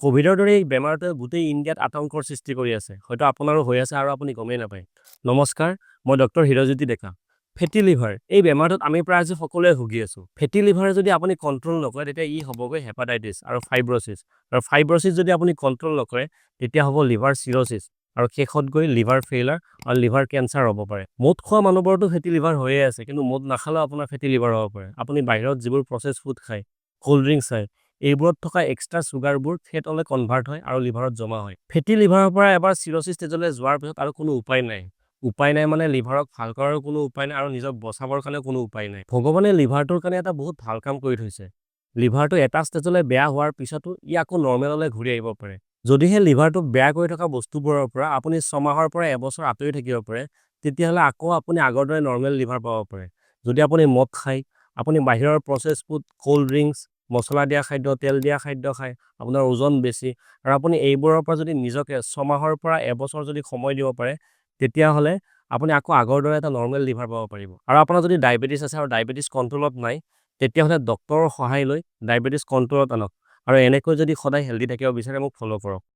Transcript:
ক'ভিডৰ দৰে এই বেমাৰটোৱে গোটেই ইণ্ডিয়াত আতংকৰ সৃষ্টি কৰি আছে। হয়তো আপোনাৰো হৈ আছে আৰু আপুনি গমেই নাপায়। নমস্কাৰ, মই ডক্টৰ হিৰজ্যোতি ডেকা। ফেটি লিভাৰ, এই বেমাৰটোত আমি প্ৰায় আজি সকলোৱে ভুগি আছোঁ। ফেটি লিভাৰ যদি আপুনি কণ্ট্ৰল নকৰে, তেতিয়া ই হ'বগৈ হেপাটাইটিছ আৰু ফাইব্ৰচিছ। আৰু ফাইব্ৰচিছ যদি আপুনি কণ্ট্ৰল নকৰে, তেতিয়া হ'ব লিভাৰ চিৰচিছ আৰু শেষত গৈ লিভাৰ ফেইলাৰ আৰু লিভাৰ কেঞ্চাৰ হ'ব পাৰে। মদ খোৱা মানুহবোৰতো ফেটি লিভাৰ হৈয়ে আছে, কিন্তু মদ নাখালেও আপোনাৰ ফেটি লিভাৰ হ'ব পাৰে। আপুনি বাহিৰত যিবোৰ প্ৰচেছ ফুড খায়, ক'ল্ড ড্ৰিংকছ খায়, এইবোৰত থকা এক্সট্ৰা চুগাৰবোৰ ফেটলৈ কনভাৰ্ট হয় আৰু লিভাৰত জমা হয়। ফেটি লিভাৰৰ পৰা এবাৰ চিৰচিছ ষ্টেজলৈ যোৱাৰ পিছত আৰু কোনো উপায় নাই। উপায় নাই মানে লিভাৰক ভাল কৰাৰো কোনো উপায় নাই আৰু নিজক বচাবৰ কাৰণে কোনো উপায় নাই। ভগৱানে লিভাৰটোৰ কাৰণে এটা বহুত ভাল কাম কৰি থৈছে। লিভাৰটো এটা ষ্টেজলৈ বেয়া হোৱাৰ পিছতো ই আকৌ নৰ্মেললৈ ঘূৰি আহিব পাৰে, যদিহে লিভাৰটোক বেয়া কৰি থকা বস্তুবোৰৰ পৰা আপুনি 6 মাহৰ পৰা এবছৰ আঁতৰি থাকিব পাৰে। তেতিয়াহ'লে আকৌ আপুনি আগৰ দৰে নৰ্মেল লিভাৰ পাব পাৰে। যদি আপুনি মদ খায়, আপুনি বাহিৰৰ প্ৰচেছ ফুড, ক'ল্ড ড্ৰিংকছ, মছলা দিয়া খাদ্য, তেল দিয়া খাদ্য খায়, আপোনাৰ ওজন বেছি আৰু আপুনি এইবোৰৰ পৰা যদি নিজকে 6 মাহৰ পৰা এবছৰ যদি সময় দিব পাৰে, তেতিয়াহ'লে আপুনি আকৌ আগৰ দৰে এটা নৰ্মেল লিভাৰ পাব পাৰিব। আৰু আপোনাৰ যদি ডায়েবেটিছ আছে আৰু ডায়েবেটিছ কণ্ট্ৰলত নাই, তেতিয়াহ'লে ডক্টৰৰ সহায় লৈ ডায়েবেটিছ কণ্ট্ৰলত আনক। আৰু এনেকৈ যদি সদায় হেল্ডি থাকিব বিচাৰে, মোক ফ'ল' কৰক।